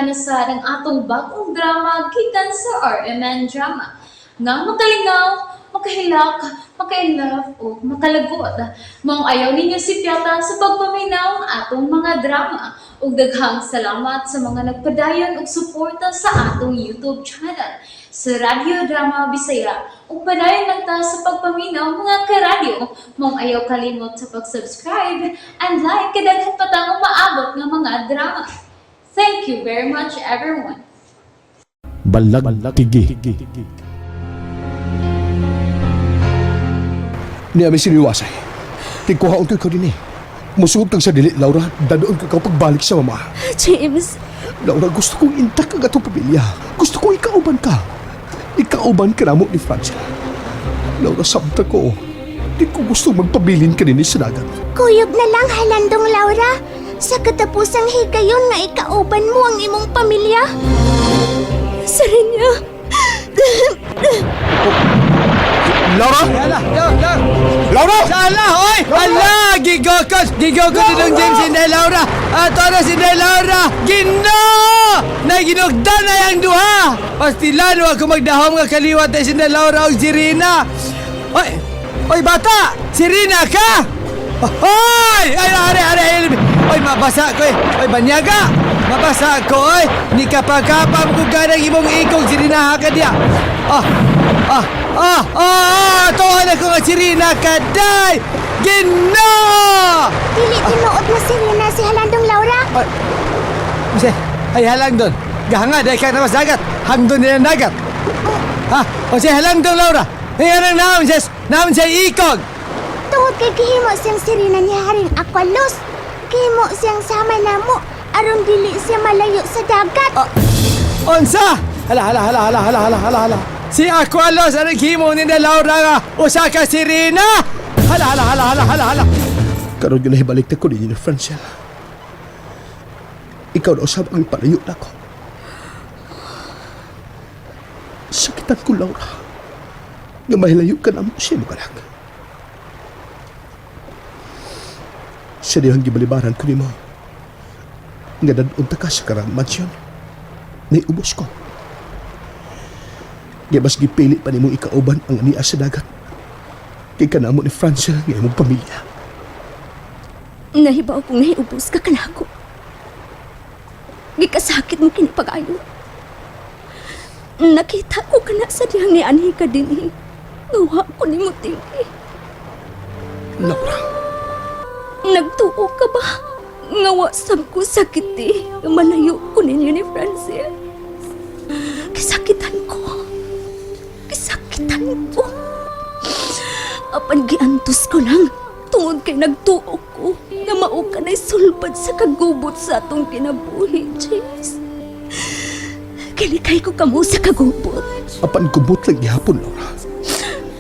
na sa ang atong bagong drama gikan sa RMN Drama. Nga makalingaw, makahilak, maka-inlove o makalagot. Maong ayaw ninyo sipyata sa pagpaminaw ang atong mga drama. Ug daghang salamat sa mga nagpadayon og suporta sa atong YouTube channel sa Radyo Drama Bisaya. Ug padayon lang ta sa pagpaminaw, mga karadyo. Maong ayaw kalimot sa pag-subscribe and like kay daghan pa tang umaabot nga mga drama. Thank you very much, everyone. Balag tigi. Ni ami siniwasay. Tigkuhaon ko ikaw din eh. Musugot kang sa dili, Laura. Dadoon ko ikaw pagbalik sa mama. James, Laura, gusto kong intak ang atong pamilya. Gusto kong ikauban ka. Ikauban ka namo ni Francia. Laura, samta ko. Di ko gusto magpabilin ka din sa dagat. Kuyog na lang, halandong Laura. Sa katapusang higayon nga ikauban mo ang imong pamilya. Serena. Laura! Hala, Laura! Laura! Hala, oy! Hala! Gigokos! Gigokos itong James Inday Laura! Ato na si Inday Laura! Ginoo! Naginugdan na yang duha! Pastilano ako magdahom nga kaliwat ay si Inday Laura og si Rina! Oy! Oy, bata! Si Rina ka! Oy! Ay, are, are, are! Oy, mabasa ko eh! Oy, banyaga! Mabasa ko oy! Ni kapakapam ko ganang imong ikog si Rina ha ka diya! Ah! Ah! Ah! Ah! Tuhan ako nga si Rina kaday! Ginoo! Dili tinuod na si Rina si halandong Laura. Kasi, ay halang doon. Gahanga, dahil ka naman sa dagat. Hangdon nila ang dagat. Ha? O siya, halang doon, Laura. Ay, anong naon siya? Naon siya ikog. Tungod kay gihimo siyang si Rina ni Haring Aqualos. Gihimo siyang sama namo aron dili siya malayo sa dagat. Ah. Onsa! Hala, hala, hala, hala, hala, hala, hala, hala. Si Aqualos, anong himo ni na Laura nga? Usa ka si Rina! Hala, hala, hala, hala, hala, hala. Karon yun nahibalik na ko ninyo ni Francia. Ikaw na usab ang palayo na ko. Sakitan ko, Laura. Nga mahilayo ka na mo siya mo kanak. Siya dihang gibalibaran ko nimo. Nga dadun ta ka sa karang mansyon. Naiubos ko. Nga mas gipili pa nimong ikauban ang ania sa dagat. Kay kanamo ni Francia nga imong pamilya. Nahibaw kong nahiubos ka kanako. Gikasakit mo kini pag-ayo. Nakita ko kana sa dihang ni anhi ka dinhi. Nuha ko ni mo tingi. Laura. Nagtuo ka ba? Nga wa sab ko sakit eh. Nga malayo ko ninyo ni Francel. Kisakitan ko. Kisakitan ko. Apan giantos ko lang. Tungod kay nagtuo ko nga mao ka na'y sulbad sa kagubot sa atong kinabuhi, James. Kilikay ko kamo sa kagubot. Apan gubot lang gihapon, Laura.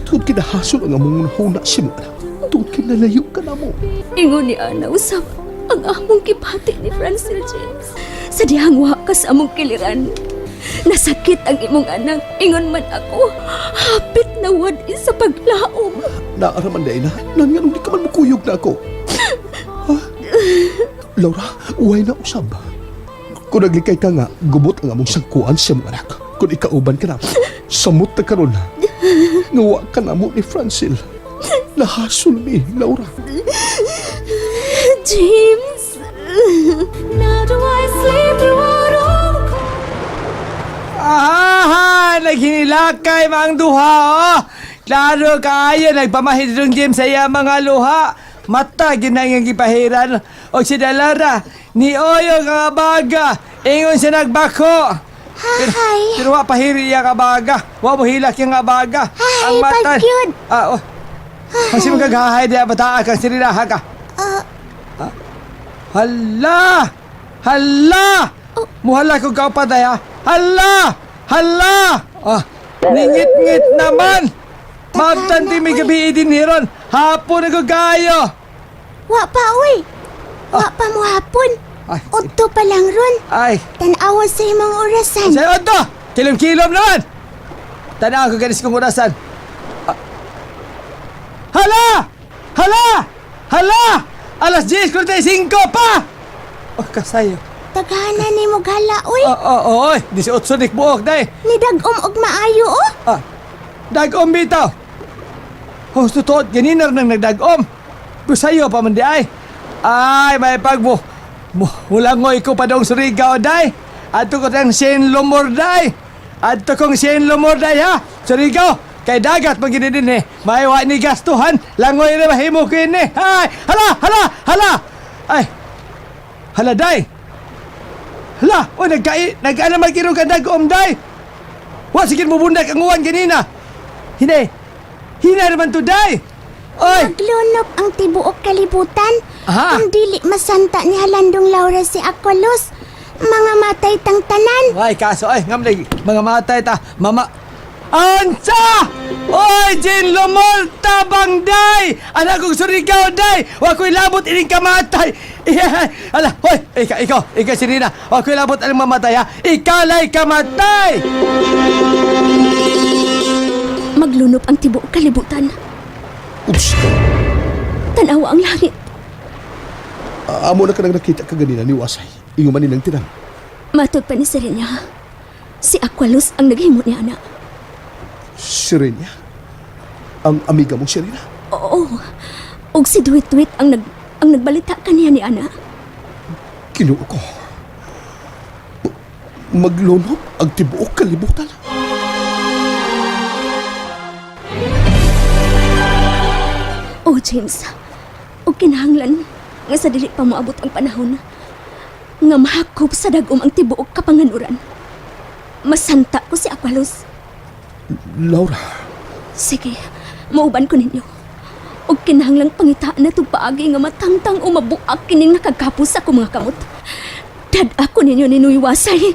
Tungod kinahasol ang among huna si mo, anak. Tungod kinalayo ka na mo. Ingon ni Ana usab ang among gipati ni Francel, James. Sa dihang wa ka sa among kiliran. Nasakit ang imong anak. Ingon man ako, hapit na wad sa paglaom. Naaraman na ina, nan nga nung di ka man mukuyog na ako. Ha? Laura, uway na usab. Kung naglikay ka nga, gubot ang among sangkuan sa mga anak. Kung ikauban ka na, samot na karon. Ngawa ka na mo ni Francel. Nahasol mi, Laura. James! Aha! Naghinilakay maang duha, oh! Klaro kaayo, nagpamahid ng James sa iya mga luha. Mata, ginang gipahiran. O si Dalara, ni Oyo nga baga. Ingon siya nagbako. Hay. Pero wa pahiri iya ka baga. Wa mo hilak yung nga baga. Hay, pagyud. Ah, oh. Kasi magkagahay diya bataa kang sirinaha ka. Ah. Hala! Hala! Oh. Muhala ko kaupad ay ha. Hala! Hala! Ah, ningit-ngit naman! Magtanti may gabi din hiron. Hapon na ko kayo. Wa pa oy. Wa pa mo hapon. Ay. Udto pa lang ron. Ay, Tan-awa sa imong orasan. sa'yo to! Kilom-kilom naman! Tanaw ko ganis kong orasan. Ah. Hala! Hala! Hala! Alas 10:45 pa! Oh, kasayo. Taghana ni mo gala, oy. Oo, oh, oy, 18 nik buok day. Nidag-om og maayo, oh. Ah, dag-om bitaw. Oh, totoo, ganina nang nagdag-om. Busayo pa man di ay. Ay, may pagbo. Mulangoy ko pa dong Surigao, day. Adto ko tang Shane Lumor, day. Adto kong Shane Lumor, day, ha? Surigao, kay dagat man gini din eh. May wa ni gastuhan. Langoy na mahimo ko ini. Ay, hala, hala, hala. Ay, hala, day. Hala, o nagkai, nagkaana magkiro ka dag-om, day. Wa sige mo bundak ang uwan ganina. Hine. Hina naman to day. Oy, Maglunop ang tibuok kalibutan. Aha. Kung dili masanta ni Halandong Laura si Aqualos, mga matay tang tanan. ay kaso ay ngamlig mga matay ta mama. Ansa! Oy, Jean Lomol, tabang day! Anak kong Surigao day! Wa ko'y labot ining kamatay! Ala, hoy, ikaw, ikaw, ikaw si Rina. Wa ko'y labot ining mamatay, ha? Ikalay kamatay! Maglunop ang tibuok kalibutan. Ups! Tanawa ang langit. Amo na ka nang nakita ka ganina ni Wasay. Ingo man ninang tirang. Matod pa ni Serena. Si Aqualus ang naghimo ni ana. Sirena? Ang amiga mo, Serena? Oo. Og si Duit-Duit ang nagbalita kaniya ni ana. Kinuo ko. Maglunop ang tibuok kalibutan. Oh, James. Og kinahanglan nga sa dili pa moabot ang panahon nga mahakop sa dagom ang tibuok kapanganuran. Masanta ko si Aqualus. Laura, Sige, mauban ko ninyo. Og kinahanglang pangitaan na itong paagi nga matangtang o mabuak kining nakagapos sa akong mga kamot. Dad ako ninyo ni Nuywasay.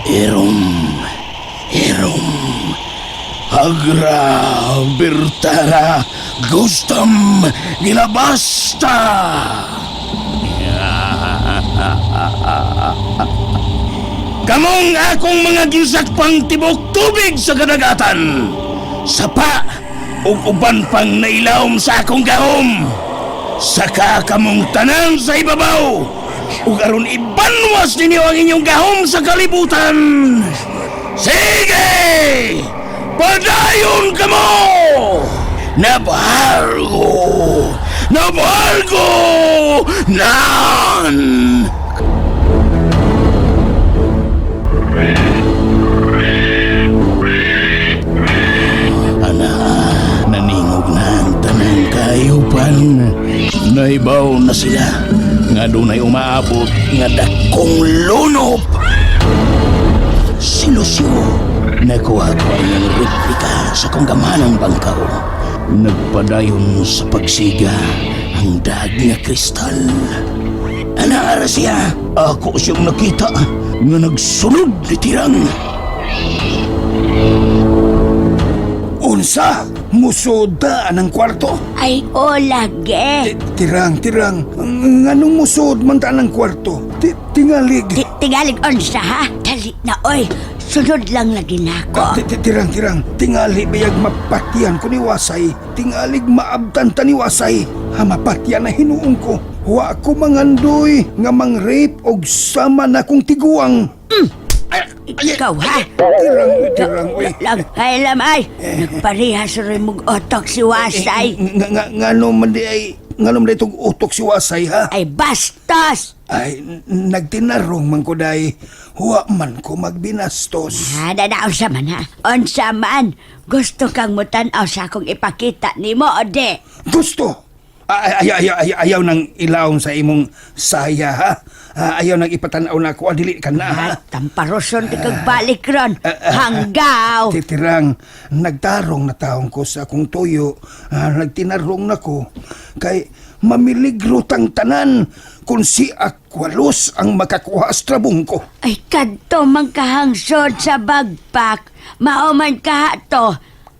Erom, Erom, Agra, Bertara, Gustam, Gilabasta! Kamong akong mga ginsakpang tibok tubig sa kadagatan! Sapa ug uban pang nailawom sa akong gahom! Saka kamong tanan sa ibabaw! Ug aron ibanwas ninyo ang inyong gahom sa kalibutan! Sige! Padayon kamo! Nabahargo! Nabahargo! Nan! Ana, naningog na ang tanang kayupan. Naibaw na sila nga dunay umaabot nga dakong lunop. Si Lucio, nakuha ko ang iyang replika sa kong gamanang bangkaw. Nagpadayon sa pagsiga ang dag nga kristal. Ana ara siya, ako siyang nakita nga nagsunod ni Tirang. Unsa? Musoda ang kwarto? Ay, o lagi. Tirang, tirang. Nganong musod man ta ng kwarto? Tingalig. Tingalig unsa ha? Dali na oy. Sunod lang lagi nako. Tirang, tirang. Tingali biyag mapatyan ko ni Wasay. Tingalig maabtan ta ni Wasay. Ha, mapatyan na hinuong ko. Wa ko mangandoy nga mang-rape og sama na kong tiguang. Ikaw ha? Tirang, tirang, oy. Lang, ay lamay. Nagparehas rin mong otok si Wasay. Nga, nga, ngano man di ay, ngano man di itong utok si Wasay, ha? Ay, bastos! Ay, nagtinarong man ko day. Huwa man ko magbinastos. Ha, dada, unsa man ha? Unsa man? Gusto kang mutanaw sa akong ipakita nimo o di? Gusto! Ay, ay, ay, ay, ayaw nang ilawom sa imong saya, ha? Ah, ayaw nang ipatanaw na ako, dili ka na, ha? Ha, tamparoson di kag balik ron. Hanggaw! Titirang, nagtarong na taong ko sa akong tuyo, ah, nagtinarong na ko, kay mamiligro tang tanan kung si Aqualos ang makakuha sa trabong ko. Ay, kadto man kahangsod sa bagpak. Mao man kaha to.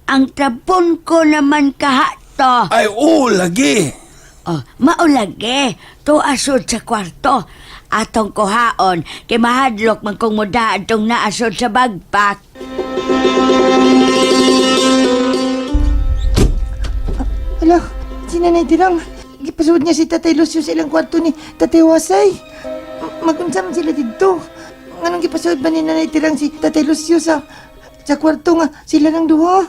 Ang trabon ko naman kaha to. Ay, oo, lagi! Oh, mao lagi. Tuasod sa kwarto. Atong kuhaon, kay mahadlok man kong mudaad tong naasod sa bagpak. Ala, si Nanay Tirang. Gipasud niya si Tatay Lucio sa ilang kwarto ni Tatay Wasay. Magunsa man sila didto. Nganong gipasud ba ni Nanay Tirang si Tatay Lucio sa kwarto nga sila ng duha?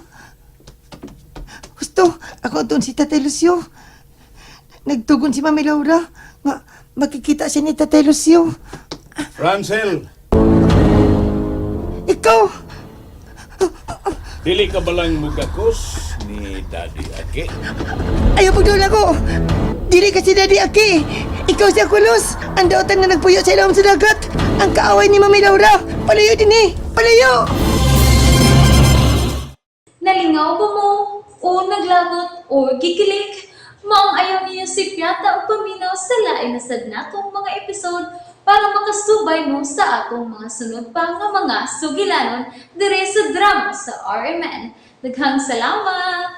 Husto, ako doon si Tatay Lucio. Nagtugon si Mami Laura nga makikita siya ni Tatay Lucio. Francel, Ikaw! dili ka balang mugakos ni Daddy Ake? Ayaw pagdula ko! Dili kasi Daddy Aki! Ikaw si Aqulos! Ang daotan na nagpuyo sa ilawom sa dagat! Ang kaaway ni Mami Laura! Palayo din eh! Palayo! Nalingaw ba mo? O naglagot o gikilig? Maong ayaw niyo si Piata o paminaw sa lain na sad natong mga episode para makasubay mo sa atong mga sunod pa nga mga sugilanon dire sa drama sa RMN. Daghang salamat!